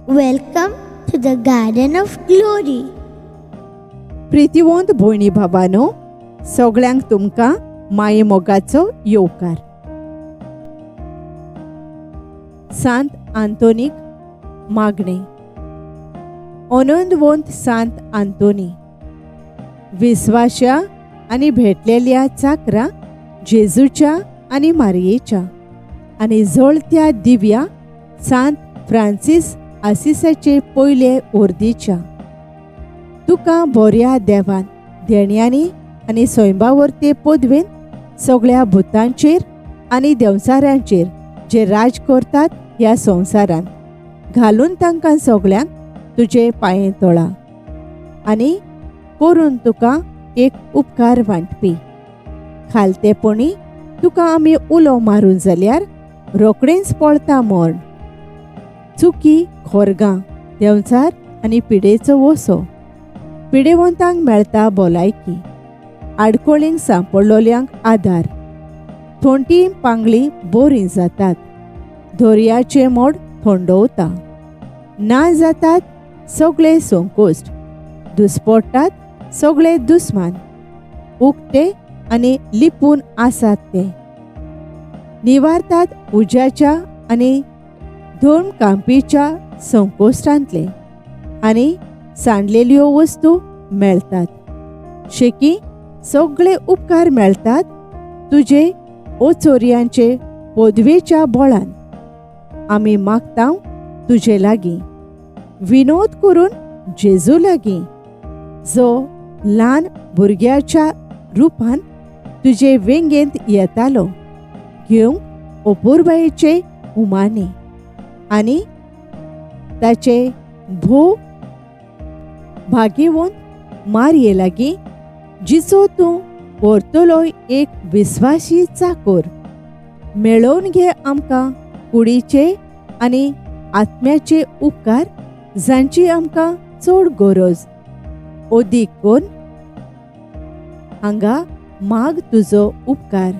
Welcome to the Garden of Glory. प्रितिवंत भयणी भावानो, सगळ्यांक तुमकां माये मोगाचो येवकार. सांत आंतोनीक मागणें. अनंदवंत सांत आंतोनी, विस्वाश्या आनी भेटलेल्या चाकरा जेजूच्या आनी मारयेच्या आनी जळत्या दिव्या सांत फ्रांसीस आसिसाचे पयले ओर्दीच्या, तुका बऱ्या देवान देण्यांनी आनी स्वयंबावर्ते पदवेन सगळ्या भुतांचेर आनी देंवचारांचेर जे राज करतात ह्या संवसारांत घालून तांकां सगळ्यांक तुजे पांये तोळा आनी करून तुका एक उपकार वांटपी. खालतेपणी तुका आमी उलो मारून जाल्यार रोखडेंच पळता मर्ण. चुकी खोरगां देंवचार आनी पिडेचो वसो, पिडेवंतांक मेळटा भलायकी, आडकोळींक सांपडलोल्यांक आदार, थोंटी पांगळी बरीं जातात, दर्याचें मोड थंडवता, ना जातात सगळे संकोश्ट, दुस्पडटात सगळे दुस्मान, उक्ते आनी लिपून आसात ते, निवारतात उज्याच्या आनी धर्म कांपीच्या संकोश्टांतले आनी सांडलेल्यो वस्तू मेळटात. शेकी सगळे उपकार मेळटात तुजे ओचोरयांचे पदवेच्या बळान. आमी मागता तुजे लागीं विनोद करून जेजू लागीं, जो ल्हान भुरग्याच्या रुपान तुजे वेंगेंत येतालो घेवंक अपुरबायेचे उमाणे आनी ताचे भोव भाग्यवंत मारये लागीं, जिचो तूं व्हरतलो एक विस्वाशी चाकोर, मेळोवन घे आमकां कुडीचे आनी आत्म्याचे उपकार जांची आमकां चड गरज. अदीक कोन हांगा माग तुजो उपकार.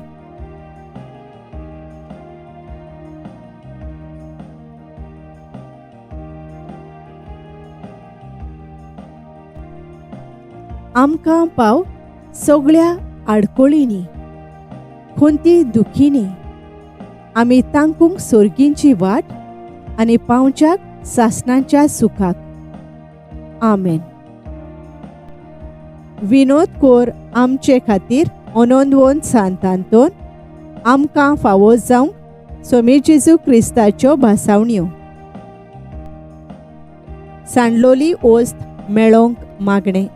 आमकां पाव सगळ्या आडकोळींनी, खंती दुखींनी, आमी तांकूंक सोर्गींची वाट आनी पावच्याक सासणाच्या सुखाक. आमेन. विनोद कोर आमचे खातीर अनंदवंत सांत आंतोन, आमकां फावो जावंक स्वामी जेजू क्रिस्ताच्यो भासावण्यो. सांडलोली ओस्त मेळोवंक मागणें.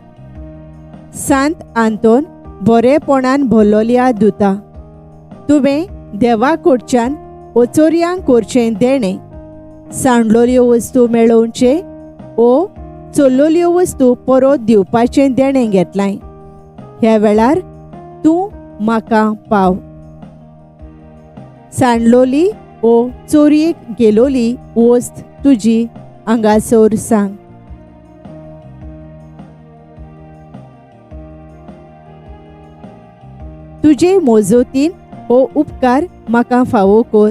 सांत आंतोन, बरेपणान भरलोल्या दुता, तुवें देवा कडच्यान ओचोरयांक करचें देणें, सांडलोल्यो वस्तू मेळोवचें ओ चोरलोल्यो वस्तू परत दिवपाचें देणें घेतलाय. ह्या वेळार तूं म्हाका पाव. सांडलोली ओ चोरयेक गेलोली वस्त तुजी हांगासर सांग. तुजे मोजोतीन हो उपकार म्हाका फावो कर.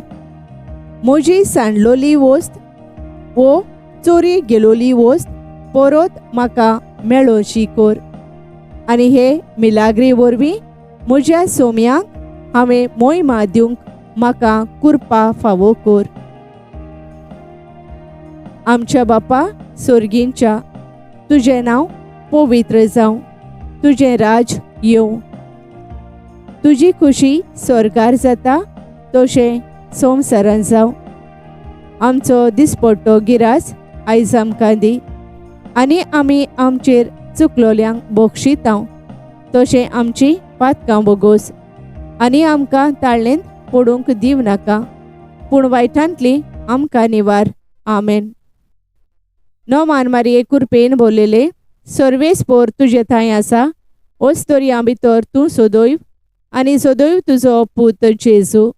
म्हजी सांडलोली वस्त वो चोरी गेलोली वस्त परत म्हाका मेळोशी कर आनी हे मिलाग्री वरवीं म्हज्या सोम्यांक हांवें मोहिमा दिवंक म्हाका कुरपा फावो कर. आमच्या बापा सोर्गींच्या, तुजें नांव पवित्र जावं, तुजें राज येवं, तुजी खुशी स्वर्गार जाता तशें संवसारान जावं. आमचो दिसपट्टो गिरास आयज आमकां दी आनी आमी आमचेर चुकलोल्यांक बक्षितांव तशें आमची पातकां बोगोस आनी आमकां ताळ्ळेंत पडूंक दिव नाका, पूण वायटांतली आमकां निवार. आमेन. नोमान मारये कुरपेन बोललेले, सर्वेस्पोर तुजे थंय आसा, ओस्तोरयां भितर तूं सोदोय आनी सोदोय तुजो पूत जेजू.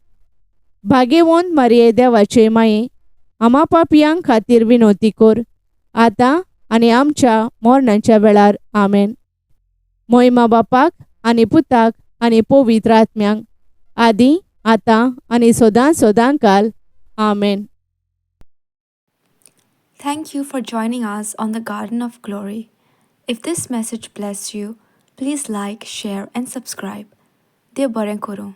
भाग्यवंत मारये देवाचे माये, आमा पापयांक खातीर विनोती कर, आतां आनी आमच्या मरणाच्या वेळार. आमेन. मोहिमा बापाक आनी पुताक आनी पवित्र आत्म्यांक, आदी आतां आनी सदां सदां काल. आमेन. Thank you for joining us on the Garden of Glory. If this message blessed you, please like, share and subscribe. देव बरें करूं.